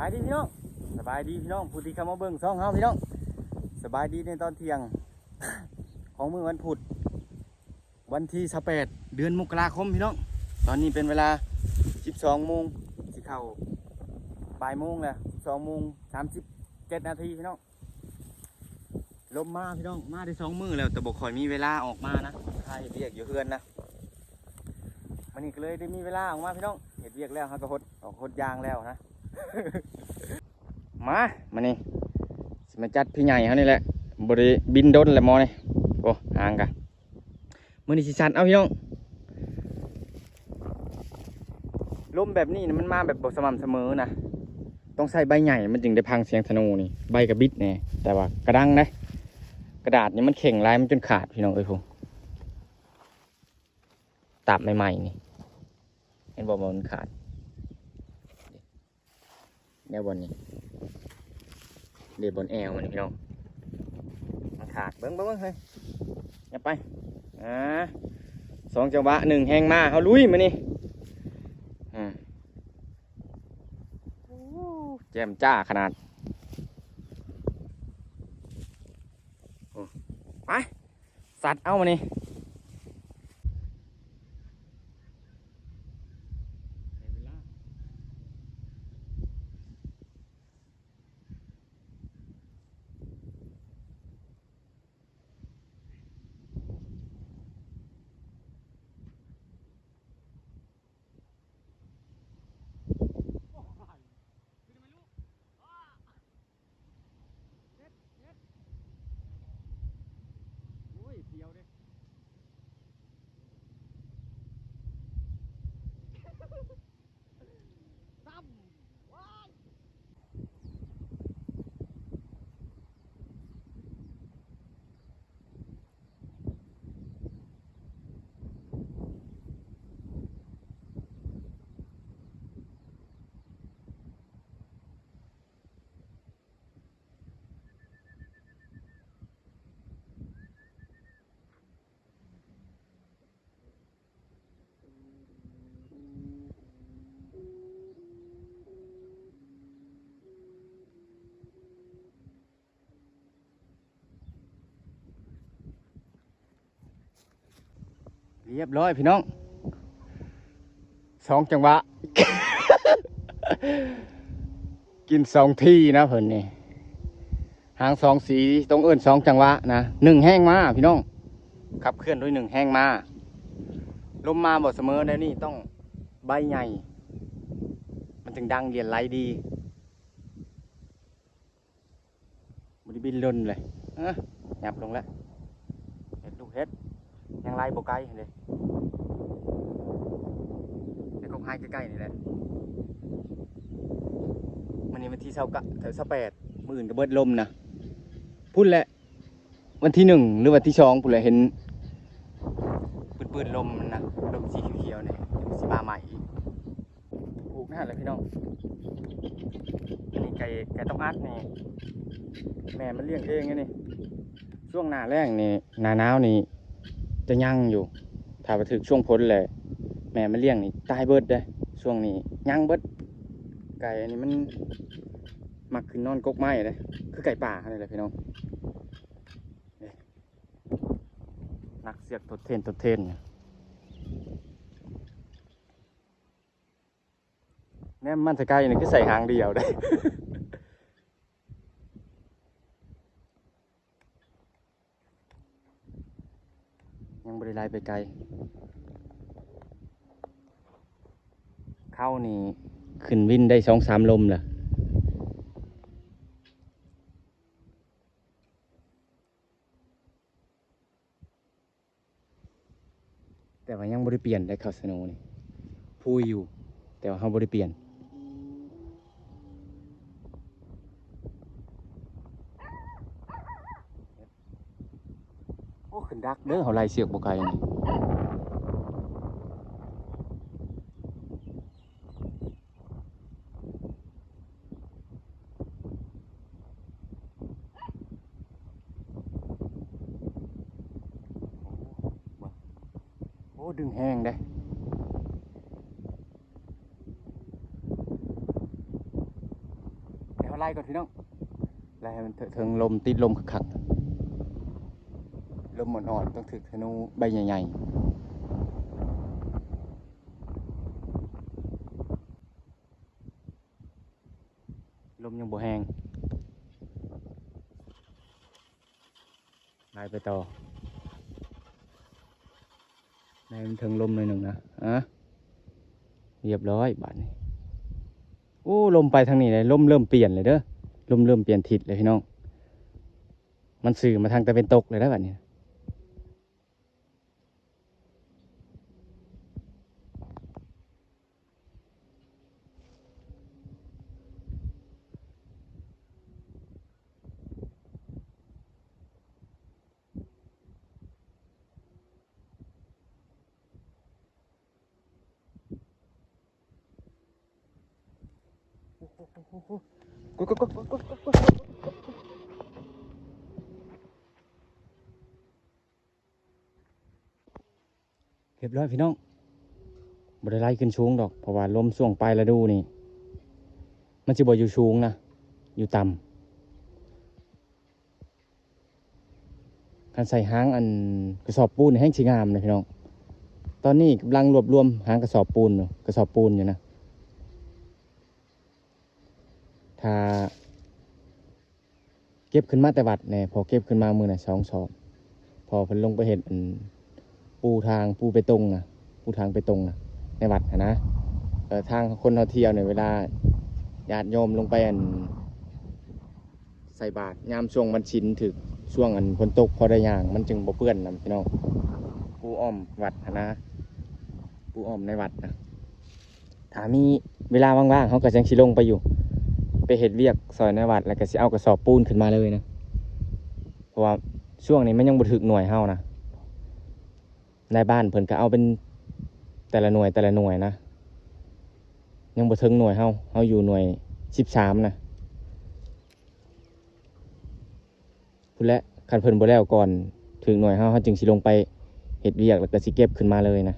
ບາຍດີພີ່ນ້ອງ ສະບາຍດີພີ່ນ້ອງ ຜູ້ທີ່ເຂົ້າມາເບິ່ງຊ່ອງເຮົາພີ່ນ້ອງ ສະບາຍດີໃນຕອນທ່ຽງ ຂອງມື້ວັນພຸດ ວັນທີຊາວແປດ ເດືອນມົກກະລາຄົມພີ່ນ້ອງ. ຕອນນີ້ເປັນເວລາສິບສອງໂມງ ຊິເຂົ້າບ່າຍໂມງແລ້ວ ສິບສອງໂມງສາມສິບເຈັດນາທີພີ່ນ້ອງ. ລົມມາພີ່ນ້ອງ ມາໄດ້ສອງມື້ແລ້ວ ແຕ່ບໍ່ຄ່ອຍມີເວລາອອກມານະ ຫາເຮັດວຽກຢູ່ເຮືອນນະ. ມື້ນີ້ກໍເລີຍໄດ້ມີເວລາອອກມາພີ່ນ້ອງ ເຮັດວຽກແລ້ວເຮົາກໍຫົດອອກຫົດຢາງແລ້ວນະ. ມາ ມື້ນີ້ຊິມາຈັດພີ່ໃຫຍ່ເຮົານີ້ແຫຼະ ບໍ່ໄດ້ບິນດົນແລ້ວໝໍນີ້. ໂອ້ ຫາງກະ ມື້ນີ້ຊິສັດເອົາພີ່ນ້ອງ. ລົມແບບນີ້ນະ ມັນມາແບບບໍ່ສະໝ່ຳສະເໝີນະ ຕ້ອງໃຊ້ໃບໃຫຍ່ ມັນຈຶ່ງໄດ້ພັງສຽງທະນູນີ້. ໃບກະບິດແດ່ ແຕ່ວ່າກະດັງເດ້ ກະດາດນີ້ມັນເຄັ່ງຫຼາຍ ມັນຈົນຂາດພີ່ນ້ອງເອີຍ. ພຸ້ນ ຕາບໃໝ່ໆນີ້ ເຫັນບໍ່ວ່າມັນຂາດ ແນວບ່ອນນີ້ ເດ ບ່ອນແອວມັນພີ່ນ້ອງ ມັນຂາດ. ເບິ່ງ ເບິ່ງ ເບິ່ງ ເຮີ້ຍ ຫຍັບໄປ ອ່າ ສອງຈັງຫວະ ໜຶ່ງແຮງມາ ເຮົາລຸຍມື້ນີ້. ອືມ ໂອ້ ແຈ່ມຈ້າຂະໜາດ. ໂອ້ ໄປ ສັດເອົາມື້ນີ້. ໂອ້ຍ ສຽວເດ້ ຕ່ຳ ວ້າຍ. ຮຽບຮ້ອຍພີ່ນ້ອງ ສອງຈັງຫວະ ກິນສອງທີນະເພິ່ນນີ້ ຫາງສອງສີ ຕ້ອງເອີ້ນສອງຈັງຫວະນະ. ໜຶ່ງແຮງມາພີ່ນ້ອງ ຂັບເຄື່ອນໂດຍໜຶ່ງແຮງມາ. ລົມມາບໍ່ສະເໝີແນວນີ້ ຕ້ອງໃບໃຫຍ່ ມັນຈຶ່ງດັງຫຼຽນໄຫຼດີ. ບໍ່ໄດ້ບິນດົນເລີຍ ເອີ ຫຍັບລົງແລ້ວ ເຮັດລູກເຮັດ ຍັງໄລ່ບໍ່ໄກຫັ້ນເດ້ ໃນກົກໄຮໃກ້ໆນີ້ແຫຼະ. ມື້ນີ້ວັນທີຊາວເກົ້າ ຊາວແປດ ມື້ອື່ນກໍເບິດລົມນະ ພຸ້ນແຫຼະ ວັນທີໜຶ່ງ ຫຼືວັນທີສອງພຸ້ນແຫຼະ ເຫັນ ປືດໆລົມນະ ລົມສີຂຽວໆນີ້ ມັນຊິມາໃໝ່ອີກ. ປູກນັ້ນແຫຼະພີ່ນ້ອງ ອັນນີ້ໄກ່ ໄກ່ຕ້ອງອັດນີ້ ແມ່ມັນລ້ຽງເອງອັນນີ້. ຊ່ວງໜ້າແລ້ງນີ້ ໜ້າໜາວນີ້ຈະຍັງຢູ່ ຖ້າວ່າຖືກຊ່ວງຝົນແລ້ວ ແມ່ມັນລ້ຽງນີ້ຕາຍເບິດເດ້. ຊ່ວງນີ້ຍັງເບິດ ໄກ່ອັນນີ້ມັນມັກຂຶ້ນນອນກົກໄມ້ເດ້ ຄືໄກ່ປ່າຫັ້ນແຫຼະພີ່ນ້ອງ. ນີ້ ນັກເຊືອກທົດເທນ ທົດເທນ ແນມມັນແຕ່ໄກນີ້ຄືໃສ່ຫາງດຽວເດ້ ຍັງບໍ່ໄດ້ໄລ່ໄປໄກ. ເຂົານີ້ຂຶ້ນວິນໄດ້ສອງສາມລົມແລ້ວ. ແຕ່ວ່າຍັງບໍ່ໄດ້ປ່ຽນໄດ້ ເຂົ້າສະໂນນີ້ ພູຍຢູ່ ແຕ່ວ່າເຮົາບໍ່ໄດ້ປ່ຽນ. ໂອ້ ຂຶ້ນດັກເດີ ເຮົາໄລ່ເຊືອກບໍ່ໄກນີ້. ໂອ້ ດຶງແຮງເດ້. ໄລ່ກ່ອນພີ່ນ້ອງ ໄລ່ໃຫ້ມັນເຖິງລົມ ຕິດລົມຄັກໆ ລົມອ່ອນໆ ຕ້ອງຖືກທະນູໃບໃຫຍ່ໆ ລົມຍັງບໍ່ແຮງ. ໄລ່ໄປຕໍ່ ໃຫ້ມັນເຖິງລົມໜ້ອຍໜຶ່ງນະ ອະ ຮຽບຮ້ອຍບາດນີ້. ໂອ້ ລົມໄປທາງນີ້ເດ້ ລົມເລີ່ມປ່ຽນແລ້ວເດີ ລົມເລີ່ມປ່ຽນທິດແລ້ວພີ່ນ້ອງ ມັນຊື່ມາທາງຕາເວັນຕົກແລ້ວເດີບາດນີ້. ຮຽບຮ້ອຍພີ່ນ້ອງ ບໍ່ໄດ້ໄລ່ຂຶ້ນສູງດອກ ເພາະວ່າລົມຊ່ວງປາຍລະດູນີ້ ມັນຊິບໍ່ຢູ່ສູງນະ ຢູ່ຕ່ຳ. ຄັນໃສ່ຮາງອັນກະສອບປູນແຮ່ງຊິງາມເດ້ພີ່ນ້ອງ. ຕອນນີ້ກຳລັງລວບລວມຮາງກະສອບປູນຢູ່ ກະສອບປູນຢູ່ນະ. ຖ້າເກັບຂຶ້ນມາແຕ່ວັດແດ່ ພໍເກັບຂຶ້ນມາມື້ລະສອງສອບ ພໍເພິ່ນລົງໄປເຮັດອັນ ປູທາງ ປູເປຕົງນະ ປູທາງເປຕົງນະ ໃນວັດຫັ້ນນະ. ເອີ ທາງຄົນເຮົາທ່ຽວນີ້ ເວລາຍາດໂຍມລົງໄປອັນ ໃສ່ບາດຍາມຊ່ວງວັນສິນ ຖືກຊ່ວງອັນຝົນຕົກ ພໍໄດ້ຍ່າງ ມັນຈຶ່ງບໍ່ເປື້ອນນຳພີ່ນ້ອງ. ປູອ້ອມວັດຫັ້ນນະ ປູອ້ອມໃນວັດນະ. ຖ້າມີເວລາວ່າງໆ ເຮົາກໍຈັ່ງຊິລົງໄປຢູ່ ໄປເຮັດວຽກຊ່ອຍໃນວັດ ແລ້ວກໍຊິເອົາກະສອບປູນຂຶ້ນມາເລີຍນະ. ເພາະວ່າຊ່ວງນີ້ມັນຍັງບໍ່ຖືກໜ່ວຍເຮົານະ ນາຍບ້ານເພິ່ນກໍເອົາເປັນແຕ່ລະໜ່ວຍ ແຕ່ລະໜ່ວຍນະ ຍັງບໍ່ເຖິງໜ່ວຍເຮົາ ເຮົາຢູ່ໜ່ວຍສິບສາມນະ. ພຸ້ນແຫຼະ ຄັນເພິ່ນບໍ່ແລ້ວກ່ອນຖືກໜ່ວຍເຮົາ ເຮົາຈຶ່ງຊິລົງໄປເຮັດວຽກ ແລ້ວກໍຊິເກັບຂຶ້ນມາເລີຍນະ.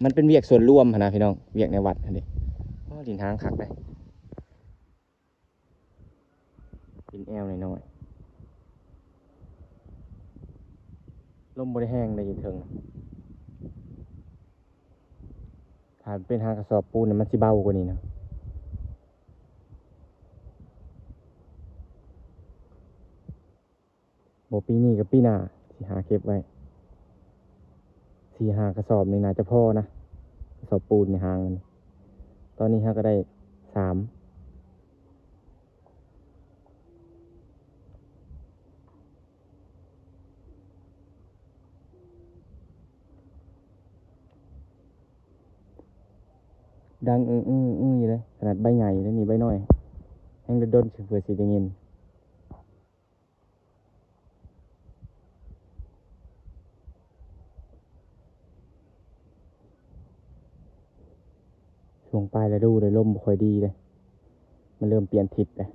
ມັນເປັນວຽກສ່ວນລວມຫັ້ນນະພີ່ນ້ອງ ວຽກໃນວັດຫັ້ນເດ້. ໂອ້ ດິນຫ້າງຄັກເດ້ ດິນແອວໜ້ອຍໆ ລົມບໍ່ໄດ້ແຮງເດ້ຢູ່ເທິງ. ຖ້າເປັນຫາກະສອບປູນນີ້ ມັນຊິເບົາກວ່ານີ້ນະ. ບໍ່ປີນີ້ກໍປີໜ້າ ຊິຫາເກັບໄວ້ ສີ່ຫ້າກະສອບນີ້ໜ້າຈະພໍນະ ກະສອບປູນໃນຫ້າງມັນ. ຕອນນີ້ເຮົາກໍໄດ້ສາມ ດັງອືໆໆຢູ່ເດ້ ຂະໜາດໃບໃຫຍ່ເດ້ນີ້ ໃບນ້ອຍ ແຮ່ງດົນໆ ເພື່ອຊິໄດ້ຍິນ. ຊ່ວງປາຍລະດູເດ້ ລົມບໍ່ຄ່ອຍດີເດ້ ມັນເລີ່ມປ່ຽນທິດເດ້.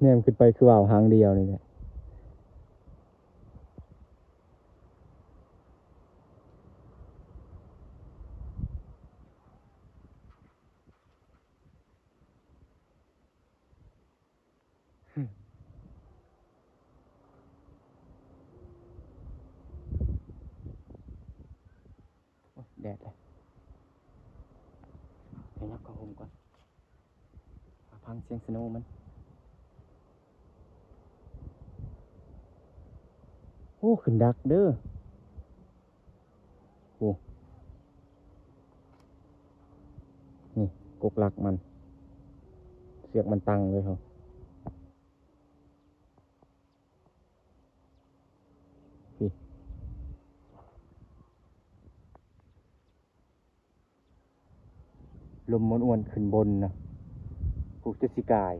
ແນມຂຶ້ນໄປຄືວ່າວຫາງດຽວນີ້ແຫຼະ. ໂອ້ຍ ແດດເລີຍ ດຽວຍັບເຂົ້າຮົ່ມກ່ອນ ຟັງສຽງສະໂນມັນ. ໂອ້ ຂຶ້ນດັກເດີ. ໂອ້ ນີ້ກົກຫຼັກມັນ ເຊືອກມັນຕັ້ງເລີຍເຮົາ. ລົມມ່ວນໆຂຶ້ນບົນນະ ຜູ້ຈະຊິກາຍ.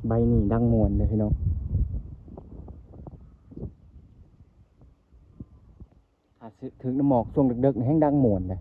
ໃບນີ້ດັງມ່ວນເດ້ພີ່ນ້ອງ. ຖ້າຖືກນ້ຳໝອກຊ່ວງເດິກໆ ແຮ່ງດັງມ່ວນເດ້.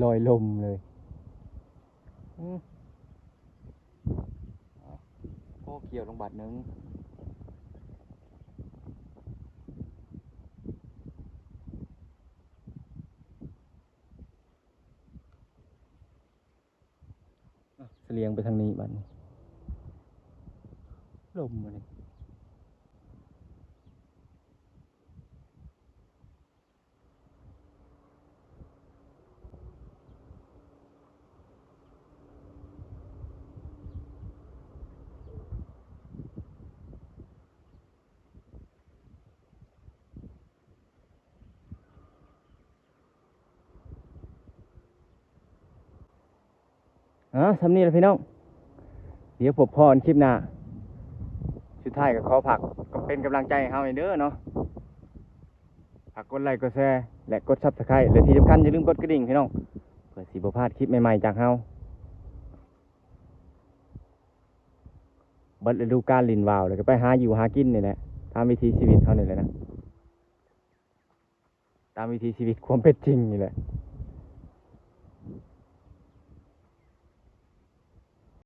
ລອຍລົມເລີຍ. ອື ໂອ້ ຂຽວລົງບາດໜຶ່ງ. ອ່ະ ສະຫຼຽງໄປທາງນີ້ບາດນີ້ ລົມບາດນີ້. ເອົາ ສ່ຳນີ້ລະພີ່ນ້ອງ ດຽວພົບພໍ້ກັນຄລິບໜ້າ. ສຸດທ້າຍກໍຂໍຝາກເປັນກຳລັງໃຈໃຫ້ເຮົາແດ່ເດີເນາະ. ຝາກກົດໄລ ກົດແຊ ແລະ ກົດ Subscribe ແລະ ທີ່ສຳຄັນຢ່າລືມກົດກະດິ່ງພີ່ນ້ອງ ເພື່ອຊິບໍ່ພາດຄລິບໃໝ່ໆຈາກເຮົາ. ເບິດລະດູການຫຼິ້ນວ່າວ ແລ້ວກໍໄປຫາຢູ່ຫາກິນນີ້ແຫຼະ ຕາມວິຖີຊີວິດເຮົານີ້ແຫຼະນະ ຕາມວິຖີຊີວິດຄວາມເປັນຈິງນີ້ແຫຼະ.